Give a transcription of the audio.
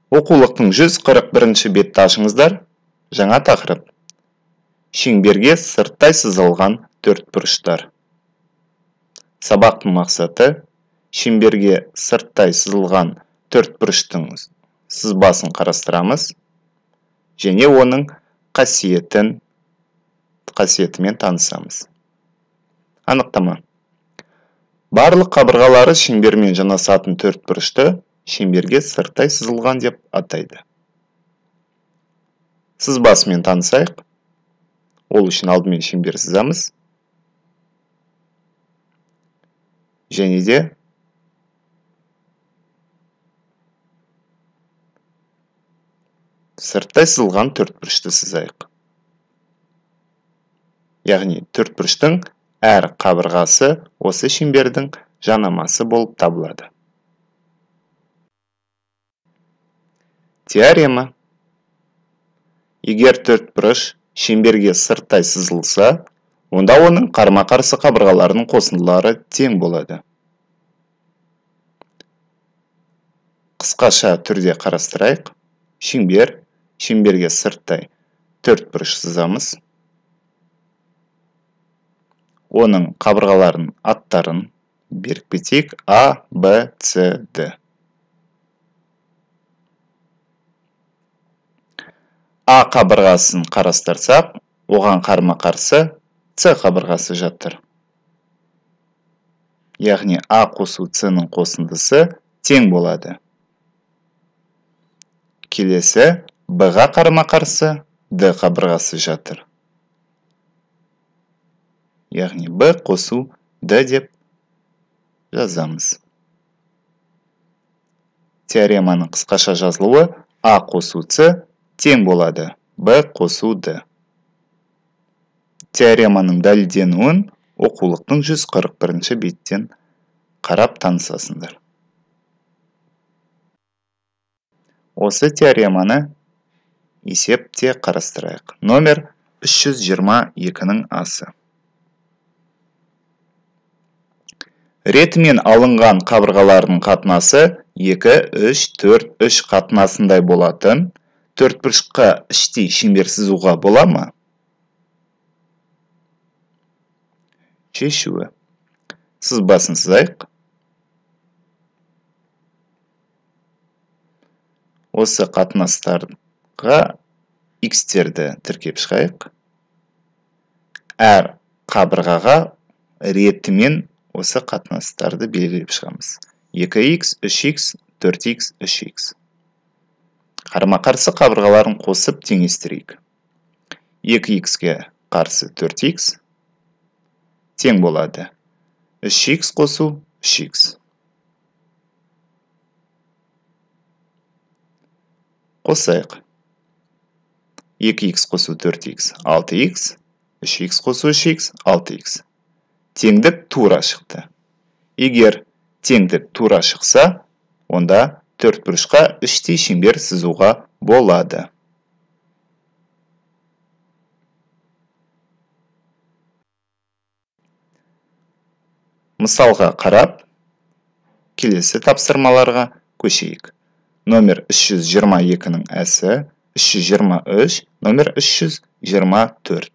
Оқулықтың 141-ші бетті ашыңыздар. Жаңа тақырып. Шеңберге сырттай сызылған төртбұрыштар. Сабақтың мақсаты шеңберге сырттай сызылған төртбұрыштың сызбасын қарастырамыз және оның қасиетімен танысамыз. Анықтама. Барлық қабырғалары шеңбермен жанасатын төртбұрышты шеңберге сырттай сызылған деп атайды. Сызбасымен танысайық. Ол үшін алдымен шеңбер сызамыз. Және де сырттай сызылған төртбұрышты сызайық. Яғни төртбұрыштың әр қабырғасы осы шеңбердің жанамасы болып табылады. Теорема. Егер төртбұрыш шеңберге сырттай сызылса, онда оның қарама-қарсы қабырғаларының қосындылары тең болады. Қысқаша түрде қарастырайық. Шеңбер, шеңберге сырттай төртбұрыш сызамыз. Оның қабырғаларының аттарын беріп кетейік. А, Б, С, Д. А қабырғасын қарастырсақ, оған қарама-қарсы С қабырғасы жатыр. Яғни А қосу С-ның қосындысы тең болады. Келесі Б-ға қарама-қарсы Д қабырғасы жатыр. Яғни Б қосу Д деп жазамыз. Теореманың қысқаша жазылуы А қосу С тең болады Б қосу Д. Теореманың дәлелденуін оқулықтың 141-ші беттен қарап танысасыңдар. Осы теореманы есепте қарастырайық. Номер 322-нің асы. Ретімен алынған қабырғалардың қатынасы 2, 3, 4, 3 қатынасындай болатын төртбұрышқа іштей шеңбер сызуға бола ма? Шешуі. Сызбасын сызайық. Осы қатынастарға x-терді тіркеп шығайық. Әр қабырғаға ретімен осы қатынастарды белгілеп шығамыз. 2x, 3x, 4x, 3x. Қарама-қарсы қабырғаларын қосып теңестірейік. 2x-ке қарсы 4x тең болады. 3x қосу 3x. Қосайық. 2x қосу 4x 6x, 3x қосу 3x 6x. Теңдік тура шықты. Егер теңдік тура шықса, онда төртбұрышқа іштей шеңбер сызуға болады. Мысалға қарап, келесі тапсырмаларға көшейік. Номер 322-нің әсі, 323, номер 324.